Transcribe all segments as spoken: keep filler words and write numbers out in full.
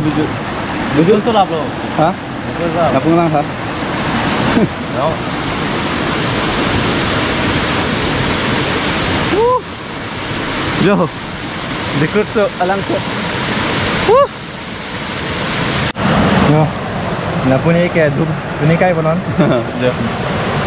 Biju. Biju. Betul lah, bro. Hah? Betul lah. Lapung lang, ha? No. Wuh. Jo. Dikut so, alang so. Wuh. Jo. Lapu ne ke dum, ne kai bonon. Jo.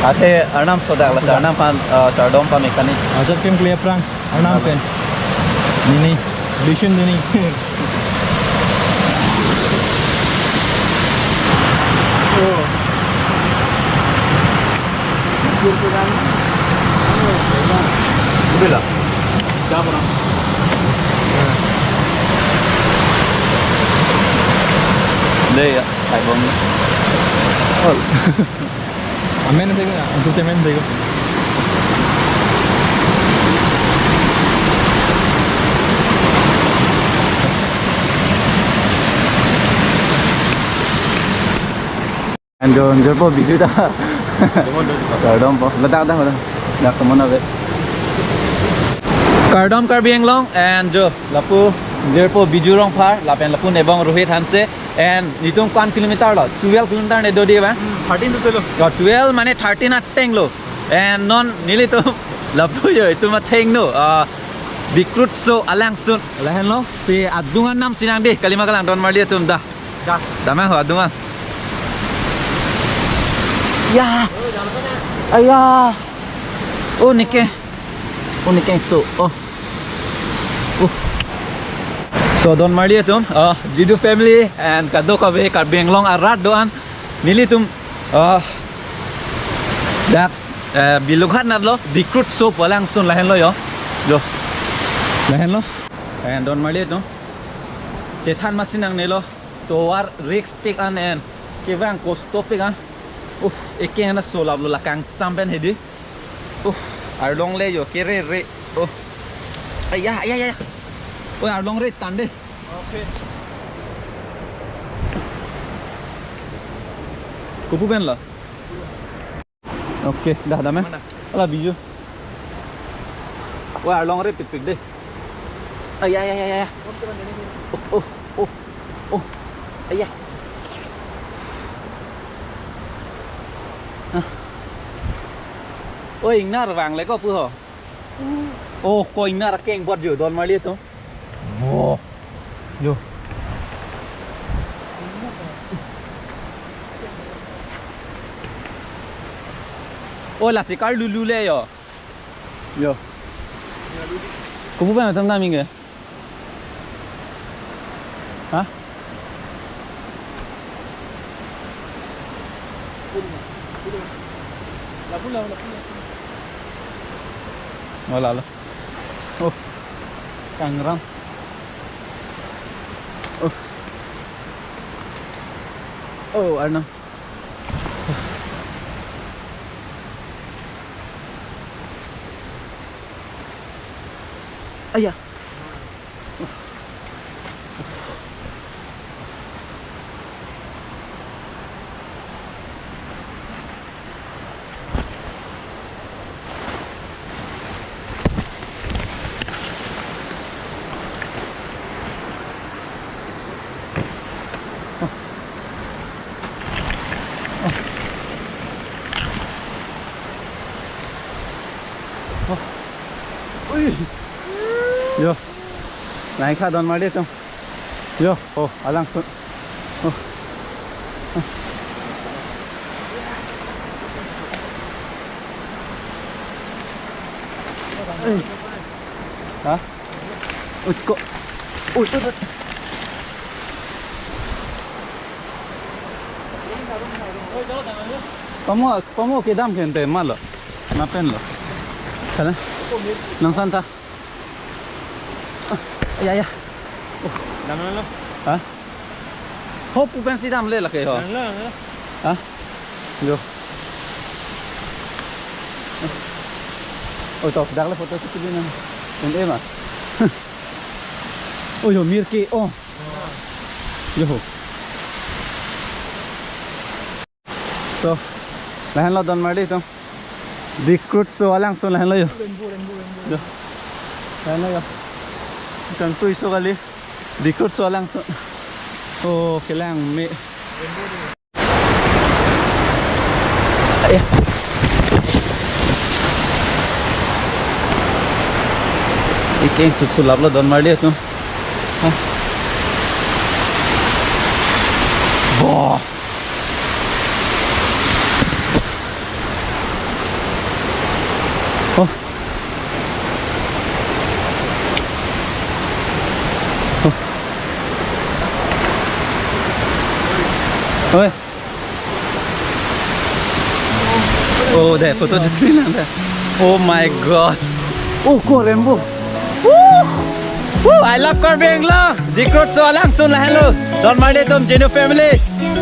Athe arnam sodak la, sudah. Arnam pan, eh, chardom pan mekanik. Ajat kem kle prang. Arnam pen. Nini. Bishim nini. Oh. Bila? Siapa orang? Dei ya, kaibom. Oh. Amen sih, aku cemen sih. Anjo, anjo po biju ta. Kardom po. Ladak dah, dah. Dak teman ave. Kardom Karbi Anglong and jo lapu jirpo Biju Rongphar lapen lapu nebong Rohit Hanse and itum ko-an kilometer lo? Twelve kilometer ne do di ba? Hmm, thirteen to selo. Oh, twelve mane thirteen ateng lo. And non nelitum lapu jo itum atheng no. Ah, Dikut so alangsun. Lahenlo. Si adung anam sinang di. Kalima kalang don marli atum dah. Dah. Damang ho adung an. Ya. Aya. Oh, nike. Oh, nike so. Oh. Uh. So don marli atum, uh, Jidu family and kadokave Karbi Anglong arat do-an nelitum, uh, dak, uh, Bilughat natlo Dikut so pu alangsun lahenlo jo. Jo. Lahenlo. And don marli atum. Chethan masi nangnelo. Tovar risk pik an and kevang kosto pik an. Uh, eke ana solap lo la kangsam pen hedi. Uh, arlong le jo kerere. Uh. Aya, aya, aya. Oi, arlong re tande. Okay. Kopu pen lo? Okay, dah, dah, men. Mana? Ala biju. Wah, arlong re pitpik deh. Ay, ay, ay, ay, ay. Oh, oh, oh, oh. Ay, ay. Hah. Oi, ingnar vang le ko pu ho. Oh, ko ingnar akeng bot jo, don marli atum. Oh. Jo. Oh, lasi karlulu le jo. Jo. Kopu pen atum naming ke? Hah? Lapu, lapu, lapu, lapu. Oh, lalo. Oh. Kangram. Oh. Oh, arnam. Aya. Ui. Jo. Nai kha don marli atum. Jo, oh, alangsun. Oh. Oh. Hah? Ui, ko. Ui, ui, ui. Pamo, pamo kedam ke ente malo. Lapen lo. Sana. Nang san ta. Ah, ya, ya. Dam lo. Hah? Ho pu pensi dam le lake ho. Dam lo, dam lo. Hah? Jo. Oi, tok, dak le photo shoot din. Ente ma. Oi, jo, mir ke, oh. Jo. So, lahenlo don marli atum. Dikut so alangsun lahenlo jo. Rainbow, rainbow, rainbow. Jo. Lahenlo jo. Kangtui so kali. Dikut so alangsun. Oh, kelang me. Eh. Ikeng suksulap lo Donmarli atum. Hah. Boh. Oh. Oh. Oi. Oh, deh, photo shooting lang deh. Oh my God. Oh, ko rainbow. Woo! Woo! I love Karbi Anglong. Dikrotsho alangsun lahenlo. Donmarli atum Genu family.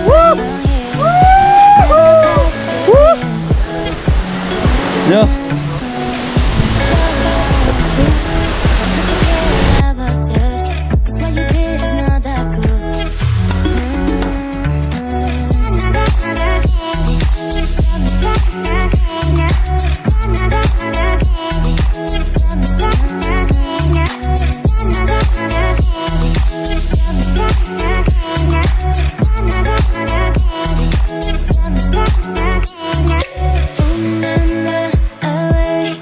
Woo! Woo! Woo! Yo. Away.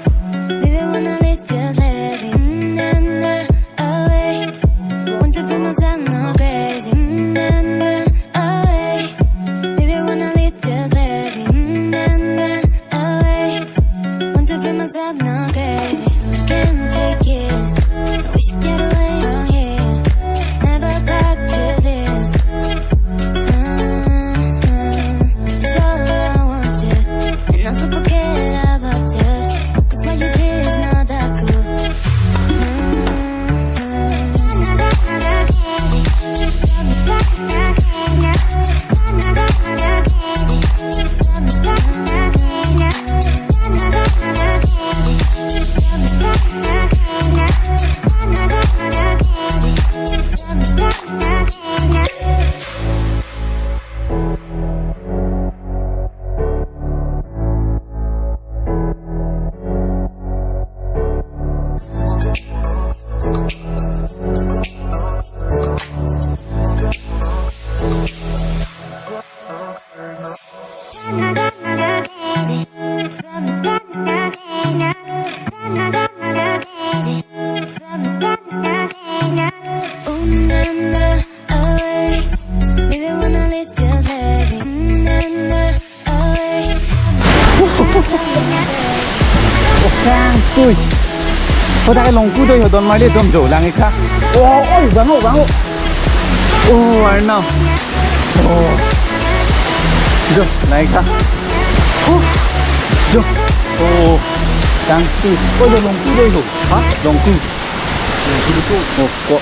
Baby, wanna live just let me. Mm, nah, nah, away. Want to feel myself not crazy. Mm, nah, nah, away. Baby, wanna live just let me. Mm, nah, nah, away. Want to feel myself not crazy. Can't take it. I wish I get away from here. Never back to this. It's all I want to, and also forget about you. 'Cause what you did is not that cool. Oh, thank you. Ko ta ke Longku do ho, Donmarli atum jo, lang ik tha. Oh, oh, bang o, bang o. Oh, Arnam. Oh. Jo, lang ik tha. Oh. Jo. Oh. Thank you. Oh, jo Longku do ho. Ha? Longku. Longku do ho. Oh, ko.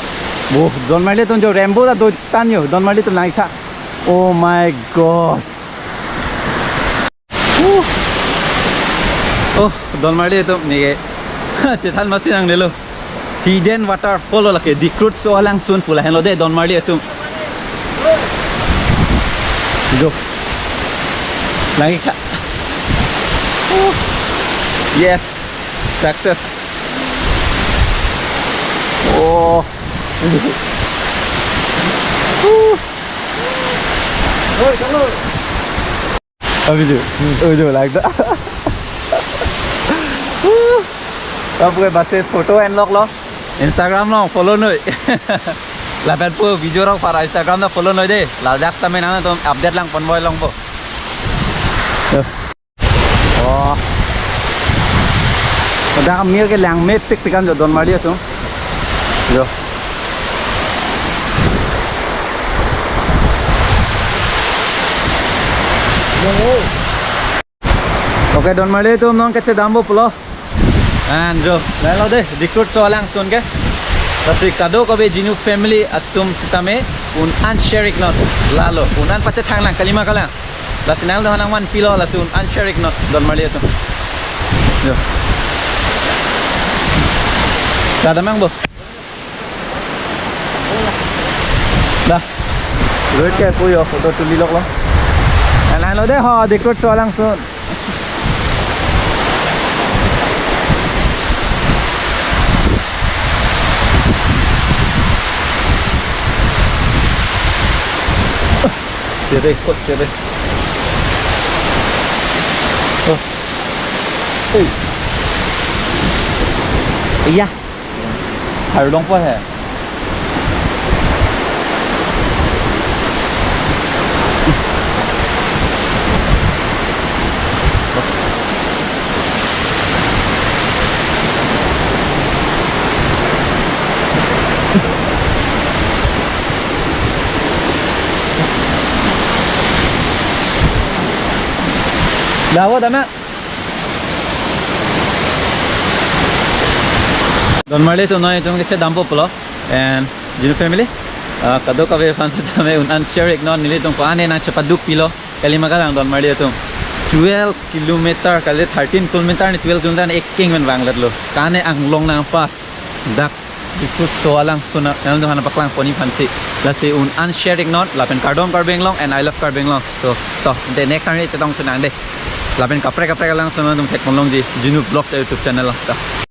Oh, Donmarli atum jo rainbow ta do tan yo, Donmarli atum lang ik tha. Oh my God. Uh. Oh, Donmarli atum neke. Chethan masi nangnelo. Hidden waterfall lo lake, Dikrotsho alangsun pu lahenlo deh, Donmarli atum. Jo. Lang ik tha. Uh. Yes. Success. Oh. Uh. Oi, chalo. Abhi jo. Hmm. Oh, jo lagda. Kapu ke bas photo enlok lo. Instagram lo follow noi. Lapen pu video rok para Instagram lo follow noi deh. Ladak tame nangtum update lang ponboi longpo. Yo. Oh. Dak amir ke lang mepik pikan jo Donmarli atum. Jo. Okay, Donmarli atum non kachedampo pulo. An jo, lahenlo deh, Dikrotsho alangsun ke. Lasi kadokave Genu family atum sitame un an share iknon. Lalo, un an pachethang lang, kalima kalang. Lasi nangtum nangvanpilo, lasi un an share iknon, Donmarli atum. Jo. Tada mang bo. Dah. Rohit ke pu yo photo tulilok lo. Lahenlo deh ho, Dikrotsho alangsun. Chere, kot chere. Oh. Oh. Iya. Arlong po he. Davo dana. Donmarli atum, non itum kechedampo pulo. And Jinu family, ah, kadokave aphan sitame un-an share iknon, nelitum ko-an nangchepaduk pilo. Kali ma kalang donmarli atum. Twelve kilometer kali thirteen kilometer ne twelve kilometer ne ekeng pen vangletlo. Kane anglong nangpass. Dak Diphu to alangsun nangtumphan paklang ponji aphansi. Lasi un-an share iknon, lapen kardom Karbi Anglong and I love Karbi Anglong. So, to, the next time chetong sunang de. Lapen kaprek kaprek alangsun nangtum thekpon longji, Jinu Vlogs YouTube channel lo. To.